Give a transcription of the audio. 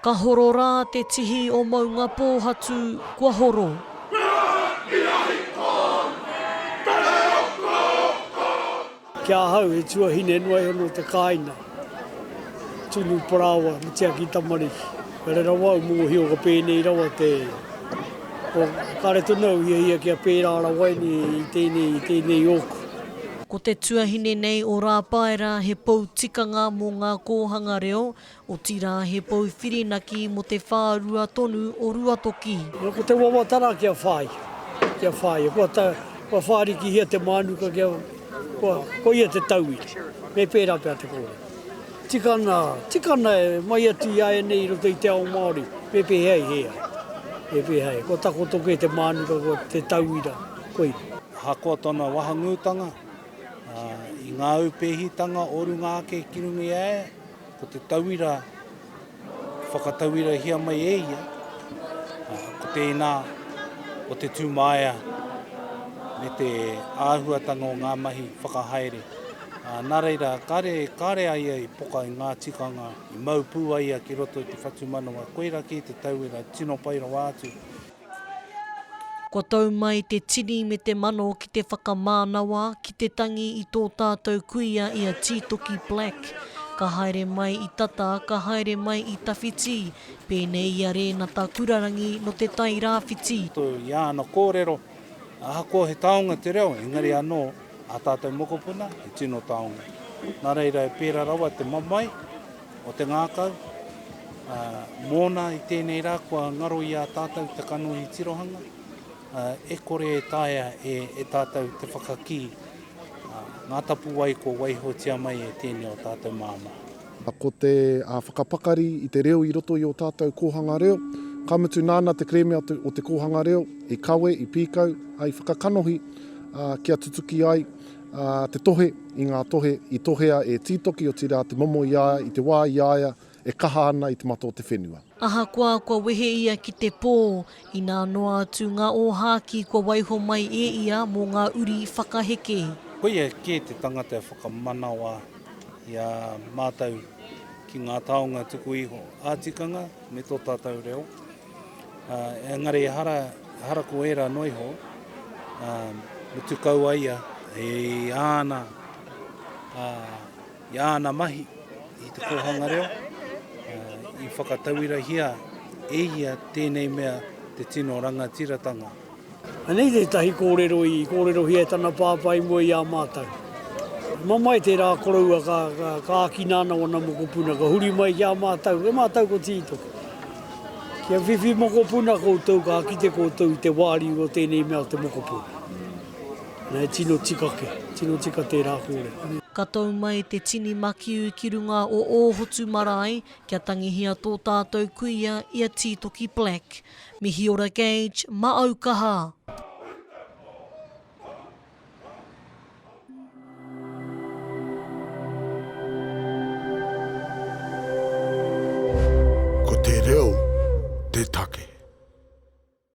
Ka horo rā te tihi o Maungapōhatu, kua horo. Ki ahau he tuahine noa iho nō te kāinga, tunu parāoa me tiaki tamariki. Kare rawa au mōhio ka pēnei rawa te, o, kare tonu au hiahia kia pērā rawa i tēnei, i tēnei ōku. Ko te tuahine nei o Rāpaera he pou tikanga mō ngā kōhanga reo, Otirā he pou whirinaki mō te whārua tonu o Ruatoki. Ko te wawata rā kia whāia, kia whāia. Kua ta, kua whārikihia te mānuka kia, kua, koia te tauira. Me pērā pea te kōrero. Tika ana, tika ana e mai atu i āianei i roto i te ao Māori, me pēhea i hē ai. Me pēhea ai. Kua takoto kē te mānuka, kua te tauira, koia. Ahakoa tōna wahangūtanga, ā, i ngā aupēhitanga o runga ake ki runga i a ia, Ko te tauira i whakatauirahia mai e ia, ko tēnā o te tūmāia me te āhuatanga o ngā mahi whakahaere. Nā reira, kāre, kāre a ia i poka i ngā tikanga, i mau pū a ia ki roto i te whatumanawa, koirā kē te tauira tino pai rawa atu. Kua tau mai te tini me te mano ki te whakamānawa, ki te tangi i tō tātou kuia i a Tītoki Black. Ka haere mai i tata, ka haere mai i tawhiti, pēnei i a Rēnata Kurarangi nō Te Tai Rāwhiti. I āna kōrero, ahakoa he taonga te reo, engari anō ā tātou mokopuna, he tino taonga. Nā reira e pērā rawa te mamae, o te ngākau, ā, mōna i tēnei rā kua ngaro i a tātou te kanohi tirohanga, ā, e kore e taea e, e tātou te whakakī, ā, ngā tapuwae kua waihotia mai e tēnei o tātou māmā. Ko te whakapakari i te reo i roto i ō tātou kōhanga reo, ka mutu nāna te kerēme o te kōhanga reo i kawe, i pīkau, ā, i whakakanohi, ā, kia tutuki ai, ā, te tohe i ngā tohe i tohea e Tītoki, otirā te momo i a ia i te wā i a ia e kaha ana i te mata o te whenua. Ahakoa kua wehe ia ki te pō, inā noa atu ngā ōhākī kua waiho mai e ia mō ngā uri whakaheke. Koia kē te tangata e whakamanawa i a mātou ki ngā taonga tuku iho ā-tikanga me tō tātou reo. Engari ehara, ehara ko ērā noa iho, mutu kau ai ia i āna, i āna mahi i te kōhanga reo, i whakatauirahia e ia tēnei mea te tino rangatiratanga. Anei tētahi kōrero i kōrerohia e tana pāpā i mua i a mātou. Mamae tērā koroua ka, ka, ka ākina ana wana mokopuna, ka huri mai ki a mātou, e mātou ko Tītoki. Kia whiwhi mokopuna koutou, ka kite koutou i te wāriu o tēnei mea o te mokopuna. Nā, e tino tika ke, tino tika tērā kōrero. Ka tau mai te tini makiu ki runga o Ōhotu marae kia tangihia tō tātou kuia i a Tītoki Black. Mihiora Gage, ma au kaha! Ko te reo.